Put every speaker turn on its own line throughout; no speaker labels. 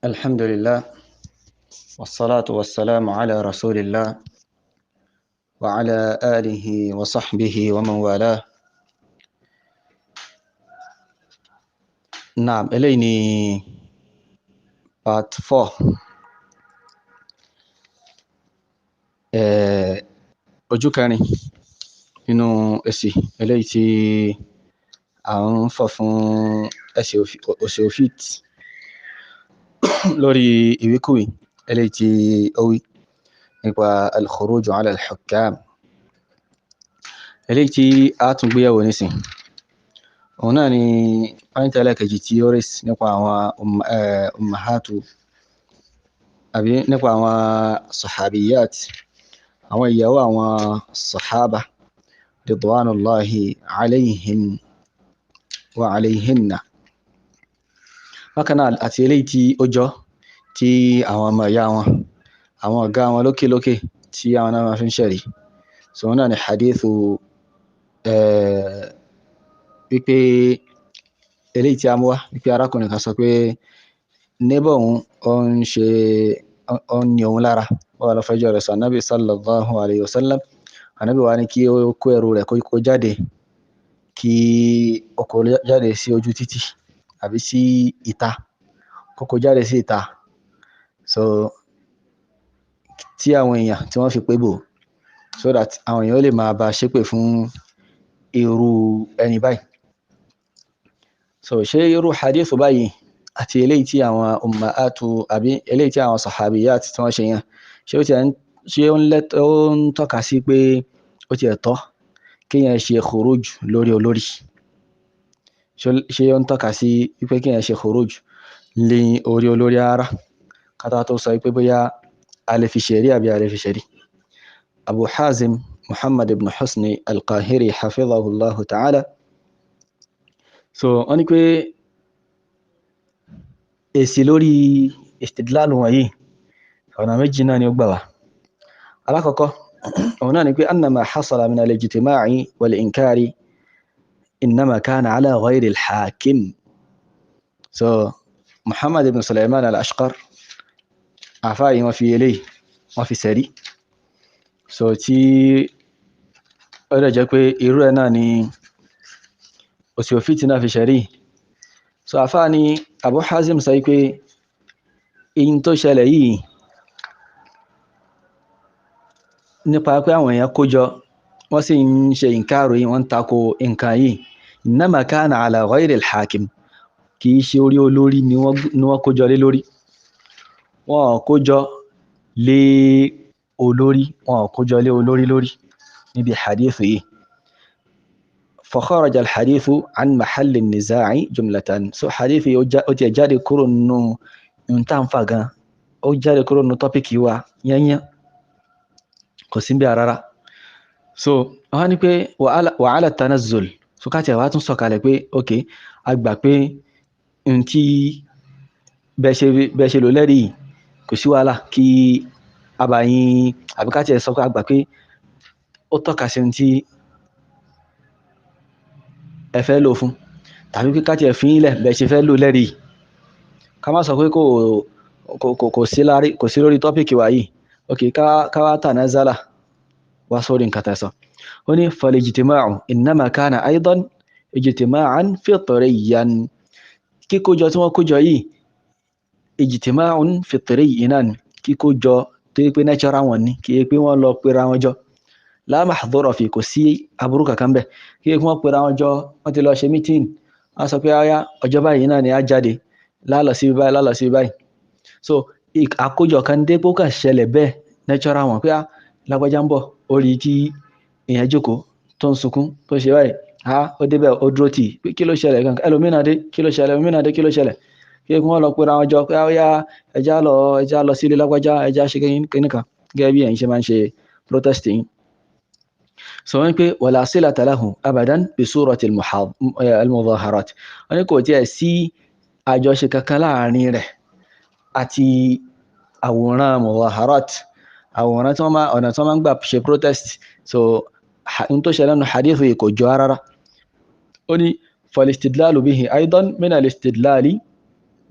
الحمد لله والصلاة والسلام على رسول الله وعلى آله وصحبه ومن والاه. Naam, eléyìí ni part 4. Ojú kẹrin nínú èsì eléyìí tí à ń fọ̀ fún ẹsẹ̀ òfìt lórí ìwíkúwìí eléyìí tí ó wí nípa al-khuruj ala al-hukam. Eléyìí tí a tún gbéyẹ̀wò nísìn, òun náà ni pọ́ìntì ẹlẹ́ẹ̀kejì tí ó rèsì nípa àwọn ummahatu àbí nípa àwọn sahabiyat, àwọn ìyàwó àwọn sahaba ridwanullahi alayhim wa alayhinna. Bákan náà àti eléyìí tí ó jọ tí àwọn ọmọ ìyá wọn, àwọn ọ̀gá wọn lókè lókè tí àwọn náà máa fi ń ṣẹ̀rí. So òun náà ni hadithu wípé eléyìí tí a mú wá wípé arákùnrin kan sọ pé neighbor òun ó ń ṣe ó ń ní òun lára, ó wá lọ fẹjọ́ rẹ̀ sùn Ànábì sallallahu alayhi wa sallam. Ànábì wá ní kí ó kó ẹrù rẹ̀ kó jáde, kí ó kó jáde sí ojú títì àbí sí ìta, kó kó jáde sí ìta. So tí àwọn èèyàn tí wọ́n fi pé bò, so that àwọn èèyàn ó lè máa bá a ṣépè fún irú ẹni báyìí. So ṣé irú hadith báyìí àti eléyìí tí àwọn ummahatu àbí eléyìí tí àwọn sahabiyat tí wọ́n ṣe yẹn, ṣé ó tiẹ̀ ń ṣé ó ń lẹ́tọ́ ó ń tọ́ka sí pé ó tiẹ̀ tọ́ kéèyàn ṣe khuruj lórí olórí? Ṣé ó ń tọ́ka sí wípé kéèyàn ṣe khuruj lé orí olórí ara? Kátá tó sọ wípé bóyá a lè fi ṣẹ̀rí àbí a lè fi ṣẹ̀rí. Abu Hazim Muhammad ibn Husni al-Qahiri hafidhahullahu ta'ala. So wọ́n ní pé èsì lórí istidlal wọ̀nyí ọ̀nà méjì náà ni ó gbà wá. Alákọ̀ọ́kọ́ òun náà ni pé annama hasala min al-ijtima'i wal-inkari innama kana ala ghayri al-hakim. So Muhammad ibn Sulaiman al-Ashqar àfáà yìí wọ́n fi eléyìí wọ́n fi sẹ̀rí. So tí ó dẹ̀ jẹ́ pé irú ẹ̀ náà ni òsì òfìtì náà fi ṣẹ̀rí. So àfáà ni Abu Hazim sọ pé ihun tó ṣẹlẹ̀ yìí nípa pé àwọn èèyàn kó jọ wọ́n sì ń ṣe ìǹkaàrò yìí, wọ́n ń tako nǹkan yìí, innama kana ala ghayri al-hakim, kì í ṣe orí olórí ni wọ́n kó jọ lé lórí. Wọ́n ò kó jọ lé olórí, wọ́n ò kó jọ lé olórí lórí níbi hadith yìí. Fa kharaja al-hadithu an mahalli an-niza'i jumlatan. So hadith yìí ó tiẹ̀ jáde kúrò nínú ohun tá à ń fà gan, ó jáde kúrò nínú tọ́pìkì wa yányán, kò sí níbẹ̀ rárá. So wọ́n ní pé wa ala tanazzul. So ká tiẹ̀ wá tún sọ̀kalẹ̀ pé ok, a gbà pé ohun tí bẹ́ẹ̀ ṣe lò lẹ́rìí yìí kò sí wàhálà kí a bá yín, àbí ká tiẹ̀ sọ pé a gbà pé ó tọ́ka sí ohun tí ẹ fẹ́ lò fún, tàbí pé ká tiẹ̀ fi yín lẹ̀ bẹ́ẹ̀ ṣe fẹ́ lò lẹ́rìí yìí. Ká má sọ pé kò sí lórí tọ́pìkì wa yìí. Ok, ká wá tanazala wá sórí nǹkan tẹ́ sọ. Ó ní fal-ijtima'u innama kana aydan ijtima'an fitriyyan. Kíkójọ tí wọ́n kójọ yìí ijtima'un fitriyyan náà ni, kíkójọ tó yẹ pé natural wọn ni, kì í pé wọ́n lọ pera wọn jọ. La mahdhura fi, kò sí aburú kankan bẹ́ẹ̀. Kì í pé wọ́n pera wọn jọ, wọ́n ti lọ ṣe meeting, wọ́n sọ pé ọyá ọjọ́ báyìí náà ni a jáde, lálọ sí báyìí, lálọ sí báyìí. So àkójọ kan dé pé ó kàn ṣẹlẹ̀ bẹ́ẹ̀ natural wọn pé lágbájá ń bọ̀, ó rí tí èèyàn jókòó tó ń sunkún tó ń ṣe báyìí, ó débẹ̀ ó dúró tì í pé kí ló ṣẹlẹ̀ gangan, ẹlòmíràn dé kí ló ṣẹlẹ̀, ẹlòmíràn dé kí ló ṣẹlẹ̀. Kí wọ́n lọ pera wọn jọ pé ọyá ẹja lọ sílé lágbájá, ẹja ṣe kíní kan gẹ́gẹ́ bí ẹ̀yin ṣe máa ń ṣe protest yín. So wọ́n ní pé wala silata lahu abadan bi surati al-mudaharat. Wọ́n ní kò tiẹ̀ sí àjọṣe kankan láàrin rẹ̀ àti àwòrán mudaharat, àwòrán tí wọ́n máa ọ̀nà tí wọ́n máa ń gbà ṣe protest. So n tó ṣẹlẹ̀ nínú hadith yìí kò jọ rárá. Ó ní fal-istidlalu bihi aidan min al-istidlali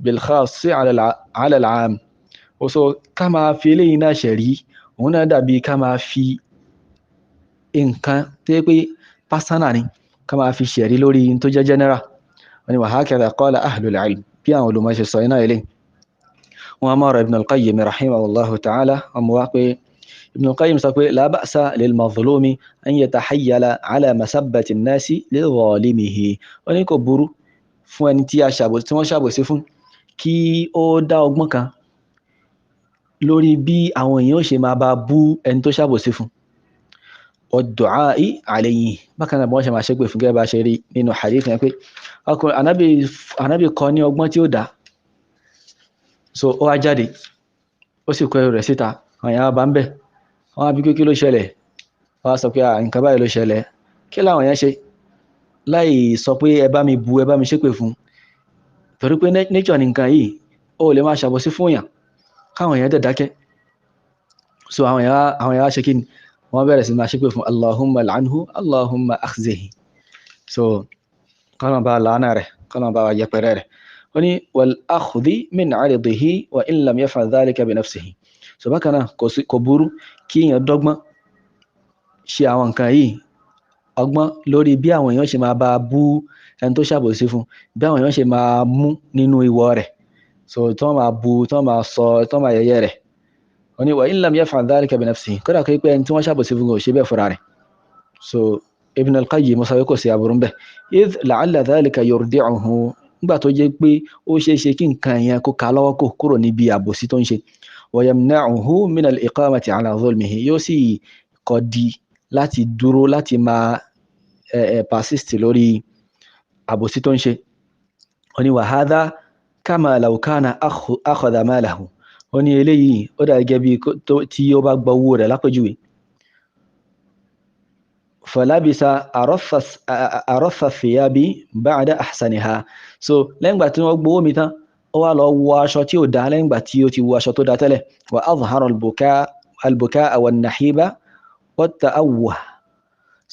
bil khassi ala al-'am. Ó sọ ká máa fi eléyìí náà ṣẹ̀rí, òun náà dàbí ká máa fi nǹkan tó yẹ pé pásánà ni ká máa fi ṣẹ̀rí lórí tó jẹ́ general. Wọ́n ní wa hakadha qala ahlul ilm, bí àwọn olùmọ̀ ṣe sọ iná ilé. Wọ́n mọ̀rọ̀ Ibn al-Qayyim rahimahullahu ta'ala, wọ́n mú wá pé Ibn al-Qayyim sọ pé la ba'sa lil mazlumi an yatahayyala ala masabbati an-nasi li zalimihi. Wọ́n ní kò burú fún ẹni tí wọ́n ṣàbòsí fún kí ó dá ọgbọ́n kan lórí bí àwọn èèyàn ṣe máa bá bú ẹni tó ṣàbòsí fún. Wad-du'a'i alayhi, bákan náà bí wọ́n ṣe máa ṣépè fún, gẹ́gẹ́ bá ṣe rí nínú hadith yẹn pé ọkùnrin anábì kọ́ ní ọgbọ́n tí ó dá. So ó wá jáde, ó sì kọ ẹrù rẹ̀ síta, àwọn èèyàn bá ń bẹ̀, wọ́n á bí pé kí ló ṣẹlẹ̀, wọ́n á sọ pé nǹkan báyìí ló ṣẹlẹ̀. Kí làwọn èèyàn ṣe láì sọ pé ẹ bá mi bu, ẹ bá mi ṣépè fún? Torí pé nature nìkan yìí, ó lè máa ṣàbòsí fún èèyàn káwọn èèyàn dẹ̀ dákẹ́. So àwọn èèyàn ṣe kí ni, wọ́n bẹ̀rẹ̀ sí máa ṣépè fún Allahumma la'anhu, Allahumma akhzihi. So kọ́nà bá làánà rẹ̀, kọ́nà bá yẹpẹrẹ rẹ̀. Ó ní wal akhdhi min 'aridihi wa in lam yaf'al dhalika bi nafsihi. So bákan náà kò burú kí èèyàn dọ́gbọ́n ṣe àwọn nǹkan yìí, ọgbọ́n lórí bí àwọn èèyàn ṣe máa bá bú ẹni tó ṣàbòsí fún, bí àwọn èèyàn ṣe máa mú nínú ìwọ rẹ̀. So tí wọ́n máa bu, tí wọ́n máa sọ, tí wọ́n máa yẹ̀yẹ́ rẹ̀. Ó ní wa in lam yaf'al dhalika bi nafsihi, kódà kó pé ẹni tí wọ́n ṣàbòsí fún kò ṣe bẹ́ẹ̀ fúnra rẹ̀. So Ibn al-Qayyim sọ pé kò sí aburú ńbẹ̀. Idh la'alla dhalika yurdi'uhu, nígbà tó jẹ́ pé ó ṣeé ṣe kí nǹkan yẹn kó ka lọ́wọ́ kó kúrò níbi àbòsí tó ń ṣe. Wa yamna'uhu min al-iqamati 'ala dhulmihi, yóò sì kọ́ di láti dúró láti máa persist lórí àbòsí tó ń ṣe. Ó ní wa hadha kama law kana akhadha malahu. Ó ní eléyìí ó dà gẹ́gẹ́ bí tí ó bá gba owó rẹ̀ lápèjúwe. Falabisa arọ́fà thiyabi ba'da ahsaniha. So lẹ́yìn ìgbà tí wọ́n gbowó mi tán, ó wá lọ wọ aṣọ tí ó dá lẹ́yìn ìgbà tí ó ti wọ aṣọ tó dá tẹ́lẹ̀. Wa azhara al-bukaa wan-nahiba wat-ta'awwuh.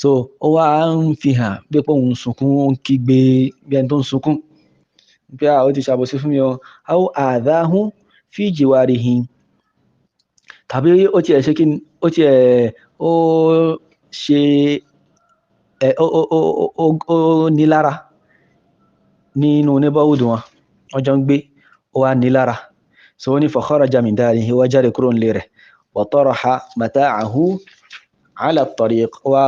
So ó wá ń fi hàn bí pé òun sunkún, ó ń kígbe bí ẹni tó ń sunkún bí a ó ti ṣàbòsí fún mi o. Aw adhahu fi jiwarihi, tàbí ó tiẹ̀ ṣe kí ni, ó tiẹ̀ ó ṣe ó nílára nínú neighborhood wọn, wọ́n jọ ń gbé, ó wá nílára. So ó ní fa kharaja min darihi, ó wá jáde kúrò nílé rẹ̀. Wa taraha mata'ahu ala at-tariq, ó wá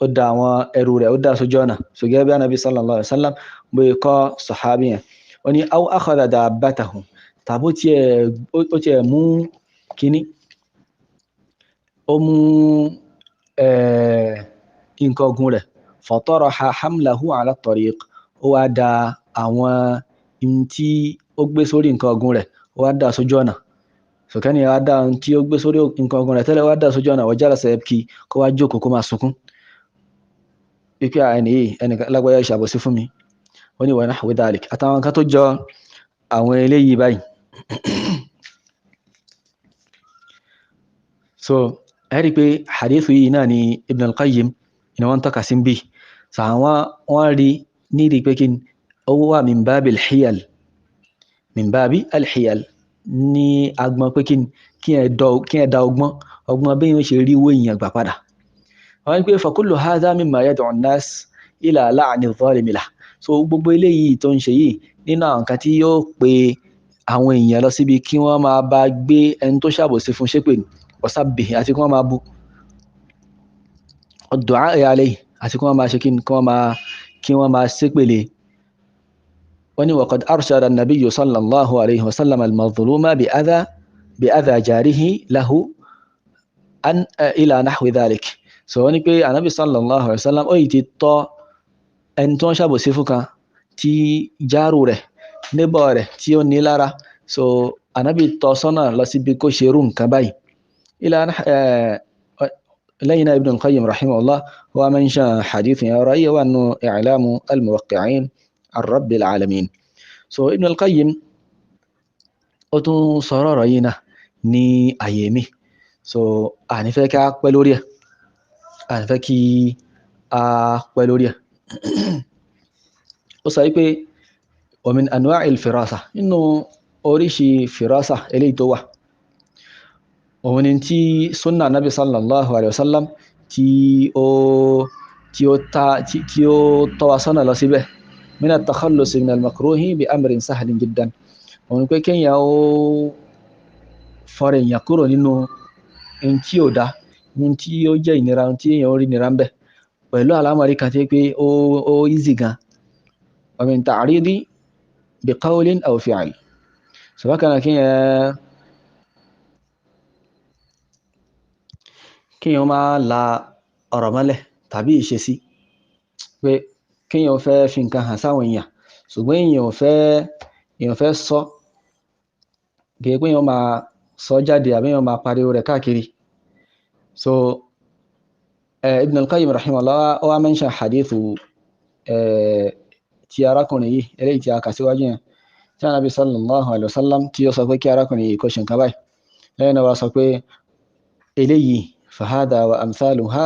ó da àwọn ẹrù rẹ̀, ó dà sójú ọ̀nà. So gẹ́gẹ́ bí Ànábì sallallahu alaihi wasallam bóyá kọ́ sàhábì yẹn. Ó ní aw akhadha dabbatahu, tàbí ó tiẹ̀ mú kíní, ó mú nǹkan ọ̀gùn rẹ̀. Fataraha hamlahu ala at-tariq, ó wá da àwọn ohun tí ó gbé sórí nǹkan ọ̀gùn rẹ̀, ó wá dà sójú ọ̀nà. Sọ̀kẹ́ni wá dá ohun tí ó gbé sórí nǹkan ọ̀gùn rẹ̀ tẹ́lẹ̀, wá dà sójú ọ̀nà. Wa jalasa yabki, kó wá jókòó kó máa sunkún. Pípẹ́ ẹni yìí, ẹni lágbájá ṣàbòsí fún mi. Ó ní wa nahwi dhalik, àtàwọn nǹkan tó jọ àwọn eléyìí báyìí. So ẹ rí i pé hadith yìí náà ni Ibn al-Qayyim ni wọ́n tọ́ka sí bí. So àwọn wọ́n rí ní rí pé kí ni ó wà min babi al-hiyal, min babi al-hiyal ní agbọn pé kí ni kí ẹ da ọgbọ́n, ọgbọ́n bí yóò ṣe rí owó èèyàn gbà padà. Wọ́n ní pé fa kullu hadha mimma yad'u an-nas ila la'ni adh-dhalimi lahu. So gbogbo eléyìí tó ń ṣe yìí nínú àwọn nǹkan tí yóò pe àwọn èèyàn lọ síbi kí wọ́n máa bá gbé ẹni tó ṣàbòsí fún ṣépè ní, wasabbih, àti kí wọ́n máa bú, ad-du'a alayhi, àti kí wọ́n máa ṣe kí wọ́n máa ṣépèlé. Wọ́n ní wa qad arshada an-nabiyyu sallallahu alayhi wa sallam al-mazluma bi adha jarihi lahu an ila nahwi dhalik. So wọ́n ní pé anabi sallallahu alayhi wa sallam ó yìí ti tọ́ ẹni tó ń ṣàbòsí fún kan tí járù rẹ̀, neighbor rẹ̀ tí ó ní lára. So anabi tọ́ sọ́nà lọ síbi kó ṣe irú nǹkan báyìí. Ila lẹ́yìn náà Ibn al-Qayyim rahimahullah wa mention hadith yẹn, ọ̀rọ̀ yìí wà nù I'lamu al-Muwaqqi'in an Rabbil Alamin. So Ibn al-Qayyim ó tún sọ̀rọ̀ ọ̀rọ̀ yìí náà ní àyè mi. So a ní fẹ́ kí a pẹ́ lórí ẹ̀, a ní fẹ́ kí a pẹ́ lórí ẹ̀. Ó sọ wípé Wa min anwa'il firasa, nínú oríṣi firasa eléyìí tó wà, òun ni tí sunna nabi sallallahu alayhi wa sallam tí ó tọ́ wa sọ́nà lọ síbẹ̀. Min at-takhallus min al-makruhi bi amrin sahlin jiddan, òun ni pé kéèyàn ó fọrọ èèyàn kúrò nínú ohun tí ò dá, ohun tí ó jẹ́ ìnira, ohun tí èèyàn ó rí nira ń bẹ̀ pẹ̀lú àlámọ̀rí kan tí pé ó easy gan. Wa min ta'ridi bi qawlin aw fi'l. So bákan náà kéèyàn máa la ọ̀rọ̀ mọ́lẹ̀ tàbí ìṣesí, pé kéèyàn fẹ́ fi nǹkan hàn sáwọn èèyàn, ṣùgbọ́n èèyàn fẹ́ sọ, kì í pé èèyàn máa sọ jáde àbí èèyàn máa pariwo rẹ̀ káàkiri. So Ibn al-Qayyim rahimahullah ó wá mention hadithu ti arákùnrin yìí, eléyìí tí a kà síwájú yẹn, tí Ànábì sallallahu alayhi wa sallam tí ó sọ pé kí arákùnrin yìí kó ṣe nǹkan báyìí. Lẹ́yìn náà wá sọ pé eléyìí fahadha wa amthaluha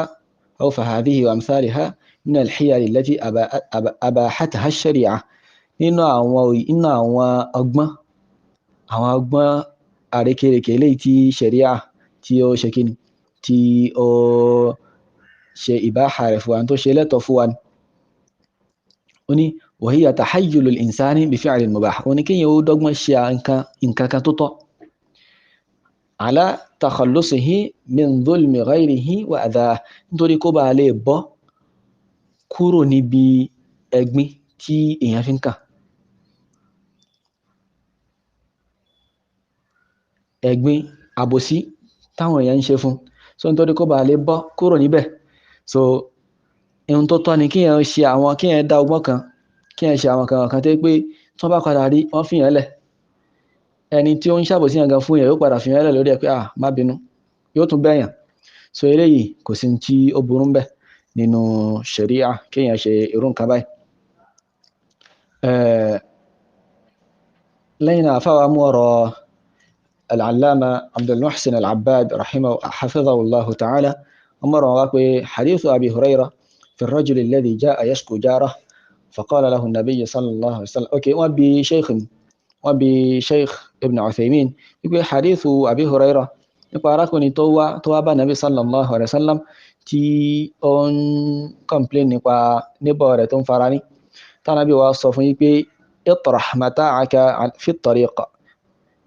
aw fahadhihi wa amthaliha min al-hiyal allati abahataha ash-shari'a, nínú àwọn ọgbọ́n, àwọn ọgbọ́n àrékérekè eléyìí tí ṣẹ̀ríà tí ó ṣe kíni, tí ó ṣe ìbáhà rẹ̀ fún wa, tó ṣe lẹ́tọ̀ fún wa. Ó ní wa hiya tahayyulul insani bi fi'lil mubah, ó ní kéèyàn ó dọ́gbọ́n ṣe nǹkan kan tó tọ́, ala takhallusihi min dhulmi ghayrihi wa adhaah, nítorí kó bá lè bọ́ kúrò níbi ẹ̀gbin tí èèyàn fi ń kàn, ẹ̀gbin àbòsí táwọn èèyàn ń ṣe fún. So nítorí kó bá lè bọ́ kúrò níbẹ̀. So ohun tó tọ́ ni kéèyàn ṣe àwọn, kéèyàn dá ọgbọ́n kan, kéèyàn ṣe àwọn kan kan tó pé tí wọ́n bá padà rí, wọ́n fi yàn lẹ̀. Ẹni tí ó ń ṣàbòsí yàn gan fún yàn yóò padà fi yàn lẹ̀ lórí ẹ̀ pé ah má bínú, yóò tún bẹ̀yàn. So eléyìí kò sí tí ó burú ń bẹ̀ nínú ṣẹ̀ríà kéèyàn ṣe irú nǹkan báyìí. Lẹ́yìn náà àfáwà mú ọ̀rọ̀ al-Allama Abdul Muhsin al-Abbad rahimahu hafidhahullahu ta'ala, ọmọ rọ̀ wá pé hadithu Abi Hurairah fi ar-rajul alladhi ja'a yashku jarahu faqala lahu an-nabiy sallallahu alayhi wa sallam. Ok, wọ́n bi Sheikh Ibn Uthaymin wípé hadithu Abi Hurairah nípa arákùnrin tó wá bá nabi sallallahu alayhi wa sallam tí ó ń complain nípa níbọ̀ rẹ̀ tó ń fara ní, tánàbí wa sọ fún yí pé itrah mata'aka fi at-tariq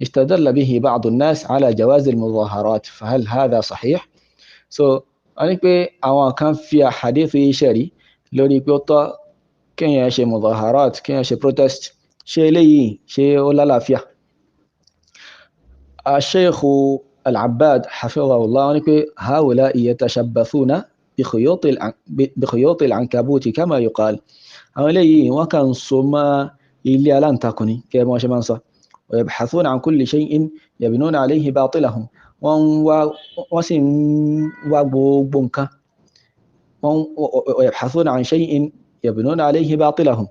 istadalla bihi ba'du an-nas ala jawaz al-mudaharat fahal hadha sahih. So wọ́n ní pé àwọn kan fi hadithu yìí ṣẹ̀rí lórí pé ó tọ́ kéèyàn ṣe mudaharat, kéèyàn ṣe protest, ṣé eléyìí ṣé ó lálàáfíà? Sheikh Al-Abbad hafidhahullah wọ́n ní pé haula'i yatashabbathuna bi khuyuti al-ankabuti kama yuqal, àwọn eléyìí wọ́n kàn so mọ́ ilé aláǹtakùn ni kẹ́ wọ́n ṣe máa ń sọ. Wa yabhathuna an kulli shay'in yabnuna alayhi batilahum, wọ́n sì ń wá gbogbo nǹkan, wa yabhathuna an shay'in yabnuna alayhi batilahum,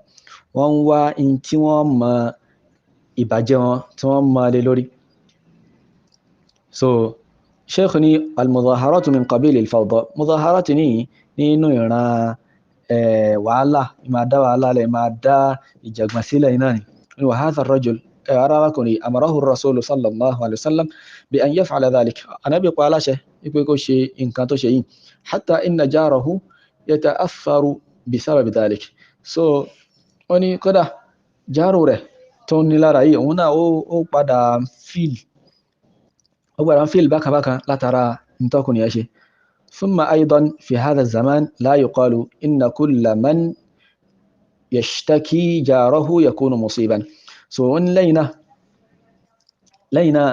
wọ́n ń wá in tí wọ́n mọ ìbàjẹ́ wọn tí wọ́n mọ lé lórí. So sheikh ní al-mudaharatu min qabil al-fawda, mudaharatu ní nínú ìran wàhálà, ìmáa dá wàhálà lẹ̀, ìmáa dá ìjàgbọ̀n sílẹ̀ iná ni. Wa hadha ar-rajul, arákùnrin amarahu ar-rasulu sallallahu alayhi wa sallam bi an yaf'ala dhalik, anábì pa aláṣẹ wípé kó ṣe nǹkan tó ṣe yìí, hatta inna jarahu yata'affaru bi sababi dhalik. So ó ní kódà járò rẹ̀ tó ní lára yìí, òun náà ó padà fíìl, ó padà fíìl bákanbákan látara ntọ́kùnrin yẹn ṣe. Thumma aydan fi hadha zaman la yuqalu inna kulla man yashtaki jarahu yakunu musiban. So ó ní lẹ́yìn náà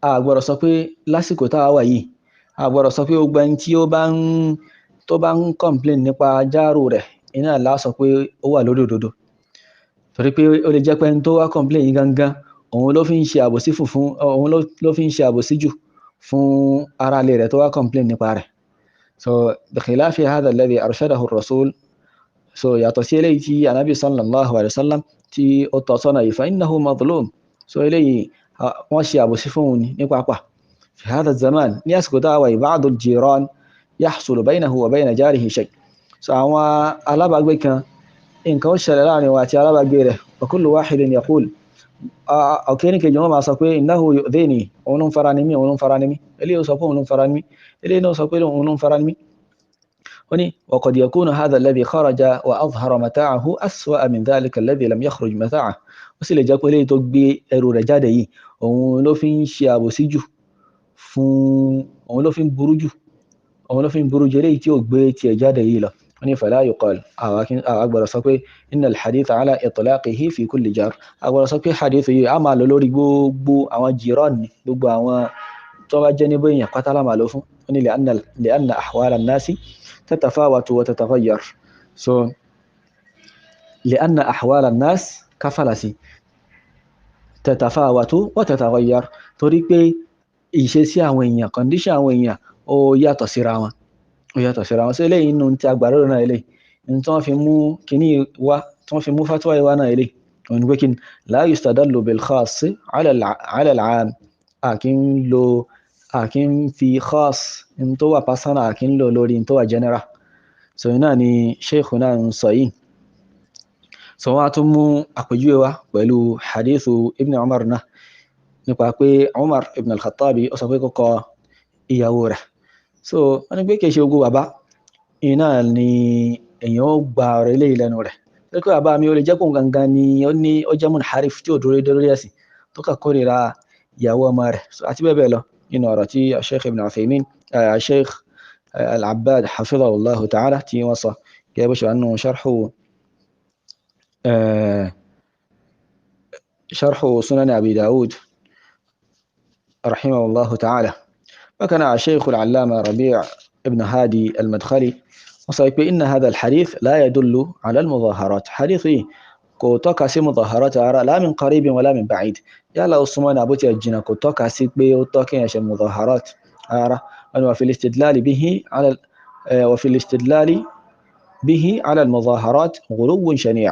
a gbọ́dọ̀ sọ pé lásìkò tá a wà yìí, a gbọ́dọ̀ sọ pé gbogbo ẹni tí ó bá ń complain nípa járò rẹ̀ iná la sọ pé ó wà lórí òdodo, torí pé ó lè jẹ́ pé ẹni tó wá complain yìí gangan òun ló fi ń ṣe àbòsí fún òun ló fi ń ṣe àbòsí jù fún ara ilé rẹ̀ tó wá complain nípa rẹ̀. So bi khilafi hadha alladhi arshadahu ar-rasul, so yàtọ̀ sí eléyìí tí anabi sallallahu alayhi wa sallam tí ó tọ́ sọ́nà yìí, fa innahu madhlum, so eléyìí wọ́n ṣe àbòsí fún òun ní pápá. Fi hadha zaman, ní àsìkò tá a wà yìí, ba'du al-jiran yahsulu baynahu wa bayna jarihi shay. So àwọn alábàágbé kan, nǹkan ó ṣẹlẹ̀ láàrin wọn àti alábàágbé rẹ̀, Wa kullu wahidin yaqul, ọ̀kẹ́ kejì wọn máa sọ pé innahu yu'dhini, òun ló ń fara ní mí, òun ló ń fara ní mí, eléyìí ó sọ pé òun ló ń fara ní mí, eléyìí náà sọ pé òun ló ń fara ní mí. Ó ní wa qad yakunu hadha alladhi kharaja wa azhara mata'ahu aswa'a min dhalika alladhi lam yakhruj mata'ahu. Ó sì lè jẹ́ pé eléyìí tó gbé ẹrù rẹ̀ jáde yìí, òun ló fi ń ṣe àbòsí jù fún, òun ló fi ń burú jù, òun ló fi ń burú jù eléyìí tí ò gbé tiẹ̀ jáde yìí lọ. Wọ́n ní fala yuqal, àwa gbọ́dọ̀ sọ pé inna al-hadith ala itlaqihi fi kulli jar, a gbọ́dọ̀ sọ pé hadith yìí a máa lò lórí gbogbo àwọn jiran ni, gbogbo àwọn tó bá jẹ́ níbo èèyàn pátá la máa lò fún. Wọ́n ní li'anna ahwal an-nasi tatafawatu wa tataghayyar. So li'anna ahwal an-nas káfàlà sí tatafawatu wa tataghayyar, torí pé ìṣesí àwọn èèyàn, condition àwọn èèyàn ó yàtọ̀ síra wọn, ó yàtọ̀ síra wọn. So eléyìí nínú tí agbára náà eléyìí ní tí wọ́n fi mú kíní wá, tí wọ́n fi mú fatwa wá náà eléyìí, òun ni pé kí ni la yustadallu bil khass ala al-aam, a kì í lo, a kì í fi khass ní tó wà personal, a kì í lò lórí ní tó wà general. So iná ni sheikh náà ń sọ yìí. So wọ́n á tún mú àpèjúwe wá pẹ̀lú hadithu ibn Umar náà, nípa pé Umar ibn al-Khattabi ó sọ pé kó kọ ìyàwó rẹ̀. So wọ́n ní pé kìí ṣe gbogbo bàbá iná ni èèyàn ó gba ọ̀rọ̀ eléyìí lẹ́nu rẹ̀. Pé kí bàbá mi ó lè jẹ́ kóun gangan ni ó ní ó jẹ́ munharif tí ò dúró lórí ẹ̀sìn, tó kà kórìíra ìyàwó ọmọ rẹ̀. So àti bẹ́ẹ̀ bẹ́ẹ̀ lọ nínú ọ̀rọ̀ tí Sheikh Ibn Uthaymin, Sheikh Al-Abbad hafidhahullahu ta'ala tí wọ́n sọ gẹ́gẹ́ bó ṣe wà nínú sharhu Sunan Abi Dawud rahimahullahu ta'ala. Bákan náà Sheikh Al-Allama Rabi' ibn Hadi Al-Madkhali wọ́n sọ pé inna hadha al-hadith la yadullu ala al-mudaharat, hadith yìí kò tọ́ka sí mudaharat ara, la min qaribin wala min ba'id, yálà ó súnmọ́ ní àbótí ẹ̀jìnà, kò tọ́ka sí pé ó tọ́ kí èèyàn ṣe mudaharat ara. Wọn ni wa fil istidlali bihi ala al-mudaharat ghuluwwun shani',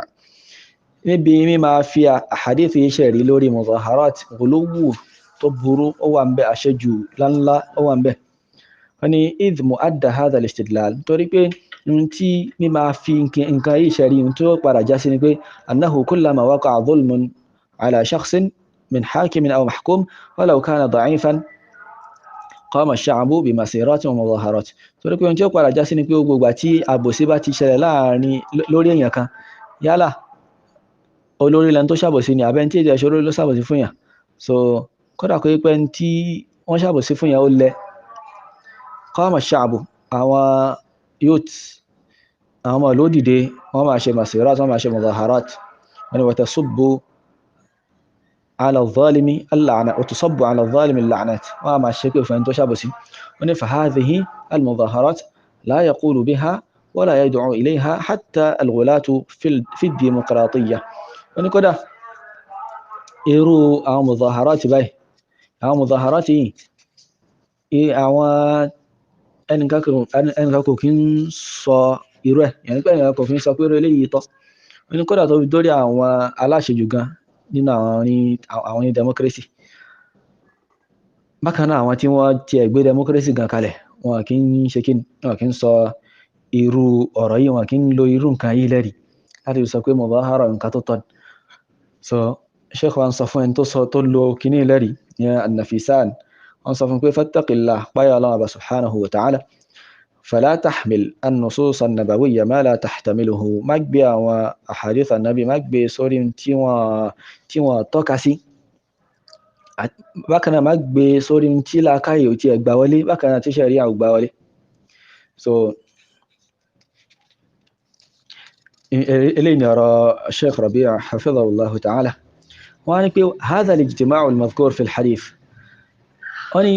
níbi mímá fi hadith yìí ṣẹ̀rí lórí mudaharat, ghuluwwu tó burú ó wà ń bẹ, àṣejù láńlá ó wà ń bẹ. Wọ́n ní idh mu'adda hadha al-istidlal, torí pé n tí mímá fi nǹkan yìí ṣẹ̀rí, n tó padà já sí ni pé annahu kullama waqa'a dhulmun ala shakhsin min hakimin aw mahkum walau kana da'ifan qama ash-sha'bu bi masiratin wa mudaharat, torí pé n tí ó padà já sí ni pé gbogbo ìgbà tí àbòsí bá ti ṣẹlẹ̀ láàrin lórí èèyàn kan, yálà olórí lẹni tó ṣàbòsí ni àbẹ́ni tí èdè ẹ̀ṣọ́ olórí ló ṣàbòsí fún yàn, so kódà kó pé tí wọ́n ṣàbòsí fún yàn ó lẹ, qama ash-sha'bu, àwọn youth, àwọn ọmọ ìlú dìde, wọ́n máa ṣe masirat, wọ́n máa ṣe mudaharat. Wọ́n ni watasubbu ala adh-dhalimi al-la'na, watusabbu ala adh-dhalimi al-la'nat, wọ́n máa ṣe pé fún ẹni tó ṣàbòsí. Wọ́n ni fahadhihi al-mudaharat la yaqulu biha wala yad'u ilayha hatta al-ghulatu fi ad-dimuqratiyya. Wọ́n ní kódà irú àwọn mudaharat báyìí, àwọn mudaharat yìí, àwọn ẹnìkan kò kí ń sọ irú ẹ̀, yẹn pé ẹnìkan kò fi ń sọ pé irú eléyìí tọ́. Wọ́n ní kódà tó fi dórí àwọn aláṣejù gan nínú àwọn ní democracy. Bákan náà àwọn tí wọ́n tiẹ̀ gbé democracy gan kalẹ̀, wọn kì í ṣe kí, wọn kì í sọ irú ọ̀rọ̀ yìí, wọn kì í lo irú nǹkan yìí lẹ́rìí láti sọ pé mudahara nǹkan tó tọ́ ni. So Sheikh wa ń sọ fún ẹni tó sọ tó lo kíní lẹ́rìí ní An-Nafisan, wọ́n sọ fún pé fattaqillah, páyà Ọlọ́run Ọba subhanahu wa ta'ala, fala tahmil an-nusus an-nabawiyya ma la tahtamiluhu, má gbé àwọn ahadith an-nabi, má gbé sórí tí wọ́n tọ́ka sí. Bákan náà má gbé sórí tí làákàyè ò tiẹ̀ gbà wọlé, bákan náà tí ṣẹ̀ríà ò gbà wọlé. So eléyìí ni ọ̀rọ̀ Sheikh Rabi' hafidhahullahu ta'ala. Wọ́n á ní pé hadha al-ijtima'u al-madhkur fi al-hadith, wọ́n ní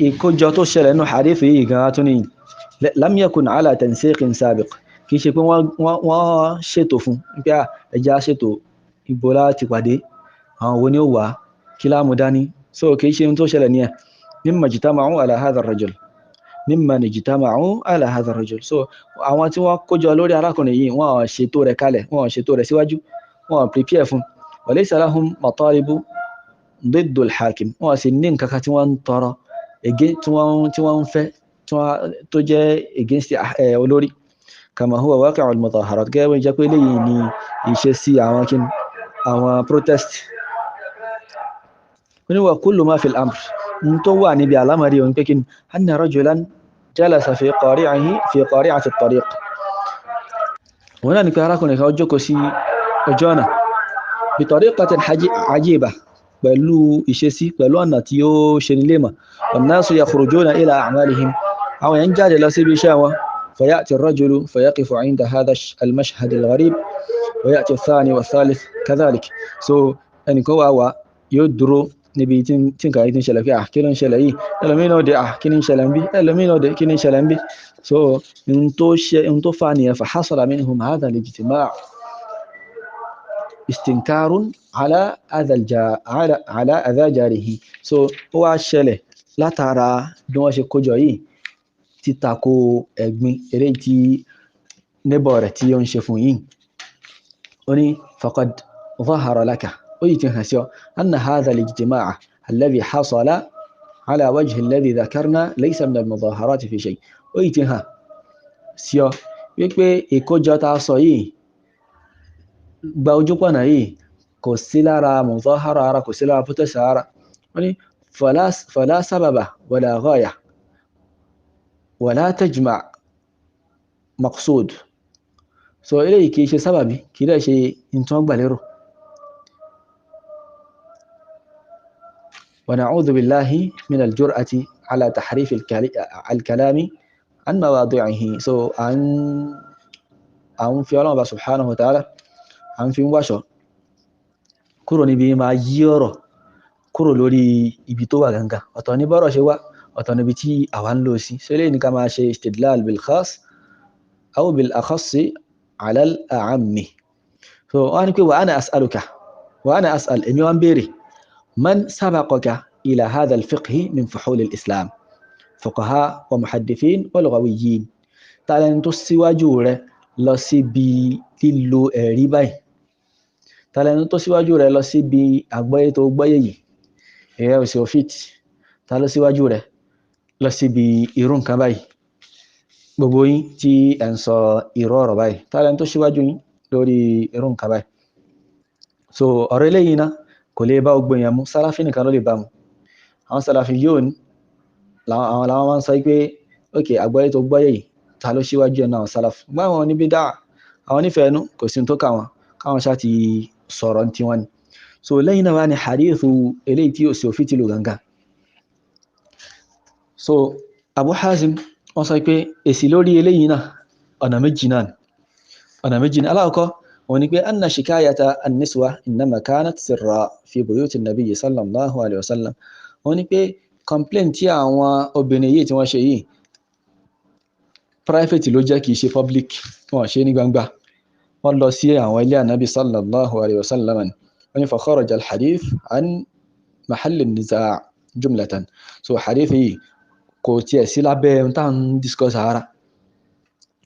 ìkójọ tó ṣẹlẹ̀ nínú hadith yìí gan tún ní lam yakun ala tansiqin sabiq, kì í ṣe pé wọ́n ṣètò fún pé ẹja ṣètò ibo láti pàdé, àwọn wo ni ó wà, kí láàmú dání. So kì í ṣe ohun tó ṣẹlẹ̀ ní ẹ̀ mimma ijtama'u ala hadha ar-rajul, mimma ijtama'u ala hadha ar-rajul. So àwọn tí wọ́n kójọ lórí arákùnrin yìí, wọ́n ṣètò rẹ̀ kalẹ̀, wọ́n ṣètò rẹ̀ síwájú, wọ́n prepare fún. Wa laysa lahum matalibu ضد الحاكم, wọ́n sì ní nǹkan kan tí wọ́n ń tọrọ tí wọ́n ń fẹ́ tó jẹ́ against olórí. Kama huwa waqi'u al-mudaharat, gẹ́gẹ́ bí jẹ́ pé eléyìí ni ìṣesí àwọn kí àwọn protest. Ó ní wa kullu ma fil amr, n tó wà níbi àlámọ̀rí òun pé kí ni anna rajulan jalasa fi qari'ihi fi qari'ati at-tariq. Òun náà ni pé arákùnrin kan ó jókòó sí ojú ọ̀nà bi tariqatin ajiba, pẹ̀lú ìṣesí, pẹ̀lú ọ̀nà tí ó ṣe ní léèmọ̀. Wannasu yakhrujuna ila a'malihim, àwọn èèyàn jáde lọ síbi iṣẹ́ wọn. Faya'ti ar-rajulu fayaqifu 'inda hadha al-mashhad al-gharib wa ya'ti ath-thani wa-ath-thalith kadhalik. So ẹnìkan wà wá yóò dúró níbi tí nǹkan yìí ti ń ṣẹlẹ̀ pé kí ló ń ṣẹlẹ̀ yìí, ẹlòmíràn òde kí ni ń ṣẹlẹ̀ ń bí, ẹlòmíràn òde kí ni ń ṣẹlẹ̀ ń bí. So n tó fa nìyẹn. Fa hasala minhum hadha al-ijtima' istinkarun ala adha jarihi. So ó wá ṣẹlẹ̀ látara bí wọ́n ṣe kójọ yìí, títako ẹ̀gbin eré tí neighbor rẹ̀ tí ó ń ṣe fún yìí. Ó ní faqad dhahara laka, ó yìí ti hàn sí ọ, anna hadha al-ijtimaa alladhi hasala ala wajhi alladhi dhakarna laysa min al-mudaharati fi shay. Ó yìí ti hàn sí ọ wípé ìkójọ tá a sọ yìí gba ojúpọ̀nà yìí kò sí lára mudahara ara, kò sí lára protest ara. Wọ́n ní fala sábàbà wala ghaya wala tajma' maqsud. So eléyìí kìí ṣe sábàbí, kìí dẹ̀ ṣe nǹkan gbàlérò. Wa na'udhu billahi min al-jur'ati ala tahrif al-kalami an mawadi'ihi. So à ń fi Ọlọ́run bá subhanahu wa ta'ala, à ń fi ń wáṣọ kúrò níbi máa yí ọ̀rọ̀ kúrò lórí ibi tó wà gangan. Ọ̀tọ̀ ní bọ́rọ̀ ṣe wá, ọ̀tọ̀ níbi tí àwa ń lò sí. So eléyìí ní ká máa ṣe istidlal bil khas aw bil akhass ala al a'ammi. So wọ́n ní pé wa ana as'aluka, wa ana as'al, èmi wá ń béèrè, man sabaqaka ila hadha al fiqhi min fuhul al islam fuqaha wa muhaddithin wa lughawiyyin. Tàlẹ́ni tó síwájú rẹ lọ síbi lílo ẹ̀rí báyìí, tàlẹ́ni tó síwájú rẹ lọ síbi àgbọ́yé tó gbọ́yé yìí, ẹ̀rẹ́ òsì òfìtì, ta ló síwájú rẹ lọ síbi irú nǹkan báyìí, gbogbo yín tí ẹ̀ ń sọ irú ọ̀rọ̀ báyìí, tàlẹ́ni tó síwájú yín lórí irú nǹkan báyìí. So ọ̀rọ̀ eléyìí náà kò lè bá gbogbo èèyàn mu, sálàfí nìkan ló lè bá mu. Àwọn sálàfí yóò ní àwọn làwọn máa ń sọ pé ok, àgbọ́yé tó gbọ́yé yìí ta ló síwájú ẹ̀ náà sálàfí. Gbọ́n àwọn oníbídà, àwọn onífẹ̀ẹ́nu kò sí tó kà wọ́n, káwọn ṣáà ti sọ̀rọ̀ ní tiwọn ni. So lẹ́yìn náà wá ní hadithu eléyìí tí òsì òfin ti lò gangan. So Abu Hazim wọ́n sọ pé èsì lórí eléyìí náà ọ̀nà méjì náà ni. Ọ̀nà méjì ni. Alákọ̀ọ́kọ́ òun ni pé anna shikayata an-niswa innama kanat sirra fi buyuti an-nabiyyi sallallahu alayhi wa sallam. Òun ni pé complaint tí àwọn obìnrin yìí tí wọ́n ṣe yìí private ló jẹ́, kìí ṣe public, wọ́n ṣe ní gbangba. Wọ́n lọ sí àwọn ilé ànábì sallallahu alayhi wa sallam ni. Wọ́n ní fa kharaja al-hadith an mahall an-niza' jumlatan. So hadith yìí kò tiẹ̀ sí lábẹ́ ohun tá à ń discuss ara,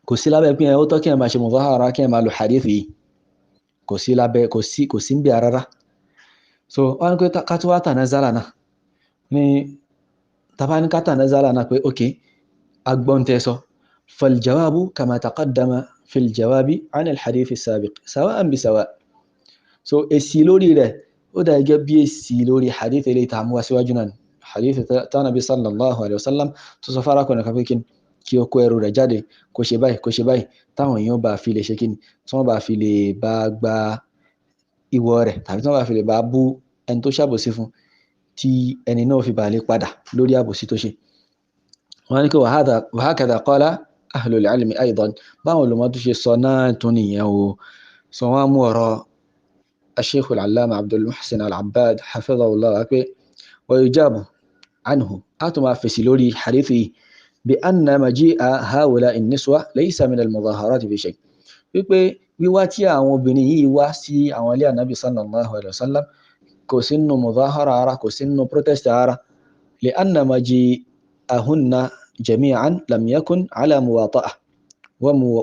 kò sí lábẹ́ pé ó tọ́ kí ẹ máa ṣe mudahara, kí ẹ máa lo hadith yìí, kò sí lábẹ́, kò sí ń bí rárá. So wọ́n ní pé ká tó wá tanazala náà ní tàbá ní ká tanazala náà pé ok, agbọ́n tẹ́ sọ. فالجواب كما تقدم في الجواب عن الحديث السابق سواء بسواء. So èsì lórí rẹ̀ ó dà gẹ́gẹ́ bí èsì lórí hadith eléyìí tá a mú wá síwájú náà, hadith tánàbí sallallahu alayhi wa sallam tó sọ fárákùnrin kan pé kí ó kó ẹrù rẹ̀ jáde, kó ṣe báyìí, kó ṣe báyìí, táwọn èèyàn bá fi lè ṣe kíni, tí wọ́n bá fi lè bá gba ìwọ rẹ̀, tàbí tí wọ́n bá fi lè bá bú ẹni tó ṣàbòsí fún, tí ẹni náà fi bá lè padà lórí àbòsí tó ṣe. Wọ́n ní kí wa hakadha qala ahlul ilmi aidan, báwọn olùmọ̀ tó ṣe sọ náà tún nìyẹn o. Sọ wọ́n mú ọ̀rọ̀ الشيخ العلامة عبد المحسن العباد حفظه الله pé ويجاب عنه أتما في سلوري حديثه بأن مجيء هؤلاء النسوة ليس من المظاهرات في شيء. Wípé wíwá tí àwọn obìnrin yìí wá sí àwọn ilé ànábì sallallahu alayhi wa sallam kò sínú mudahara ara, kò sínú protest ara. لأن مجيئهن جميعا لم يكن على مواطأة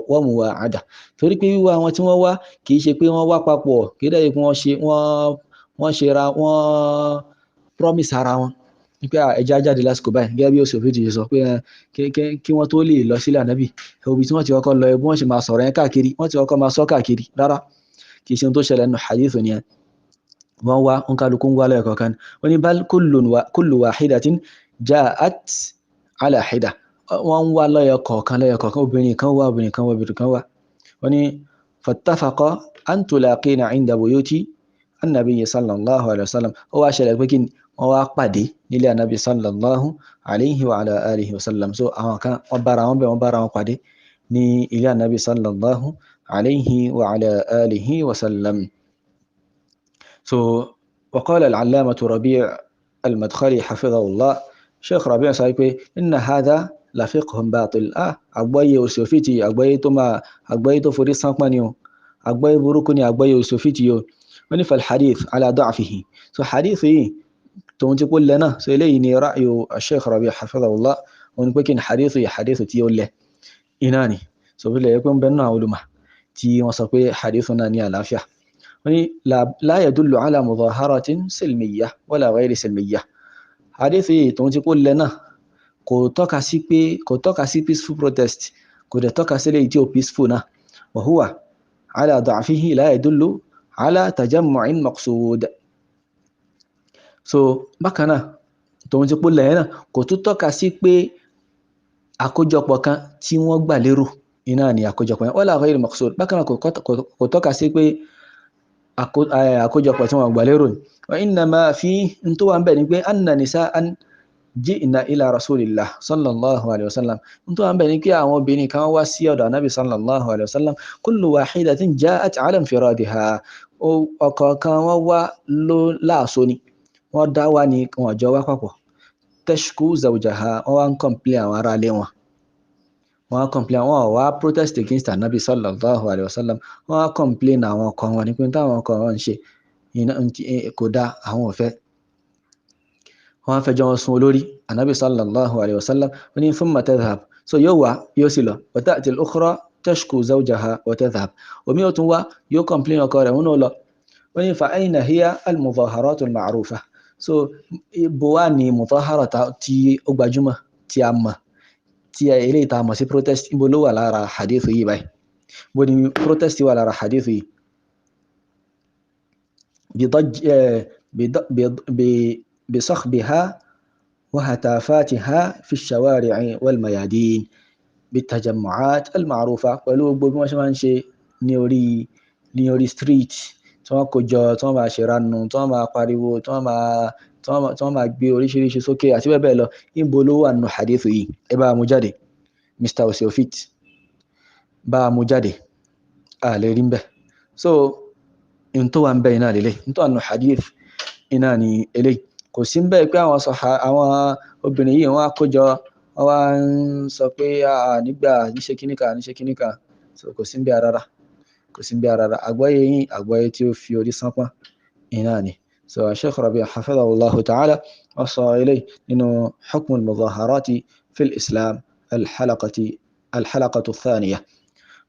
ومواعدة. Torí pé wíwá wọn tí wọ́n wá kì í ṣe pé wọ́n wá papọ̀, kì í dẹ̀ pé wọ́n ṣe ra wọ́n promise ara wọn pé ẹja jáde lásìkò báyìí, gẹ́gẹ́ bí ó sòfin ti sọ pé kí wọ́n tó lè lọ sílẹ̀ ànábì, ibi tí wọ́n ti kọ́kọ́ lọ, bí wọ́n ṣe máa sọ̀rọ̀ yẹn káàkiri, wọ́n ti kọ́kọ́ máa sọ káàkiri. Rárá, kì í ṣe ohun tó ṣẹlẹ̀ nínú hadith nìyẹn. Wọ́n wá, òǹkàlùkù ń wá lẹ́ẹ̀kọ̀ọ̀kan. Wọ́n ní bal kullu wahidatin ja'at ala hida, wọ́n ń wá lẹ́ẹ̀kọ̀ọ̀kan lẹ́ẹ̀kọ̀ọ̀kan, obìnrin kan wá, obìnrin kan wá, obìnrin kan wá. Wọ́n ní fattafaqa an tulaqina 'inda buyuti annabi sallallahu alayhi wa sallam. Ó wá ṣẹlẹ̀ pé kí ni wọ́n wá pàdé nílé anabi sallallahu alayhi wa ala alihi wa sallam. So àwọn kan wọ́n bára wọn bẹ̀, wọ́n bára wọn pàdé ní ilé anabi sallallahu alayhi wa ala alihi wa sallam. So وقال العلامة ربيع المدخلي حفظه الله، Sheikh Rabi' sọ pé inna hadha la fiqhun batil. Àgbọ́yé òsòfìtì, àgbọ́yé tó máa, àgbọ́yé tó forí sánpọ́n ni o, àgbọ́yé burúkú ni àgbọ́yé òsòfìtì o. Wọ́n ní fal hadith ala da'fihi. So hadith yìí tòun ti kó lẹ náà. So eléyìí ni ra'yu Sheikh Rabi' hafidhahullah, wọ́n ní pé kí ni hadith yìí, hadith tí ó lẹ iná ni. So bí lè pé ń bẹ nínú àwọn olùmọ̀ tí wọ́n sọ pé hadith náà ní àlàáfíà. Wọ́n ní la yadullu ala mudaharatin silmiyya wala ghayri silmiyya. Hadith yìí tòun ti kó lẹ náà kò tọ́ka sí pé, kò tọ́ka sí peaceful protest, kò dẹ̀ tọ́ka sí eléyìí tí ó peaceful náà. Wa huwa ala da'fihi la yadullu ala tajammu'in maqsud. So bákan náà tòun ti kó lẹ náà kò tún tọ́ka sí pé àkójọpọ̀ kan tí wọ́n gbà lérò iná ni àkójọpọ̀ yẹn, wala ghayri maqsud. Bákan náà kò tọ́ka sí pé àkójọpọ̀ tí wọ́n gbà lérò ni. Wa innama fi n tó wà ń bẹ̀ ni pé anna nisa'an ji'na ila rasulillah sallallahu alayhi wa sallam. N tó wà ń bẹ̀ ni pé àwọn obìnrin kan wá sí ọ̀dọ̀ anabi sallallahu alayhi wa sallam, kullu wahidatin ja'at ala infiradiha. Ọ̀kọ̀ọ̀kan wọ́n wá ló láàṣọ ni, wọ́n dá wá ní, wọ́n jọ wá papọ̀. Tashku zawjaha, wọ́n wá ń complain àwọn ará ilé wọn, wọ́n á complain, wọ́n wá protest against anabi sallallahu alayhi wa sallam, wọ́n á complain àwọn ọkọ wọn ní pé táwọn ọkọ wọn ń ṣe kò dáa, àwọn ò fẹ́. Wọ́n á fẹjọ́ wọn sùn olórí anabi sallallahu alayhi wa sallam. Wọ́n ní thumma tadhhab, so yóò wá yóò sì lọ. Wa ta'ti al-ukhra tashku zawjaha wa tadhhab, omi yóò tún wá yóò complain ọkọ rẹ̀, wọn náà lọ. Wọ́n ní fa ayna hiya al-mudaharatu al-ma'rufa. So ibo wá ní mudahara tí ó gbajúmọ̀ tí a mọ̀, tí eléyìí tá a mọ̀ sí protest, ibo ló wà lára hadith yìí báyìí? Bó ni protest wà lára hadith yìí? بصخبها وهتافاتها في الشوارع والميادين بالتجمعات المعروفة. Pẹ̀lú gbogbo bí wọ́n ṣe máa ń ṣe ní orí street, tí wọ́n kó jọ, tí wọ́n máa ṣe ranu, tí wọ́n máa pariwo, tí wọ́n máa gbé oríṣiríṣi sókè àti bẹ́ẹ̀ bẹ́ẹ̀ lọ. Níbo ló wà nínú hadith yìí? Ẹ bá mú jáde, Mr. Osiofit, bá mú jáde, a lè rí mbẹ́. So n tó wà ń bẹ́ iná lélẹ̀, n tó wà nínú hadith iná ni eléyìí. Kò sí ń bẹ́ẹ̀ pé àwọn sọ̀hà, àwọn obìnrin yìí wọ́n á kójọ, wọ́n wá ń sọ pé nígbà níṣe kíníkà níṣe kíníkà. So kò sí ń bẹ́ẹ̀ rárá, kò sí ń bẹ́ẹ̀ rárá. Àgbọ́yé yín, àgbọ́yé tí ó fi orí sánpọ́n iná ni. So Sheikh Rabi' hafidhahullahu ta'ala wọ́n sọ eléyìí nínú hukm al-mudaharati fi al-Islam al-halaqatu ath-thaniya.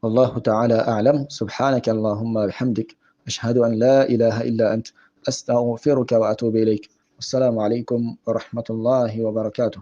Wallahu ta'ala a'lam. Subhanaka Allahumma bihamdik, ashhadu an la ilaha illa ant, astaghfiruka wa atubu ilayk. Wassalamu alaykum wa rahmatullahi wa barakatuh.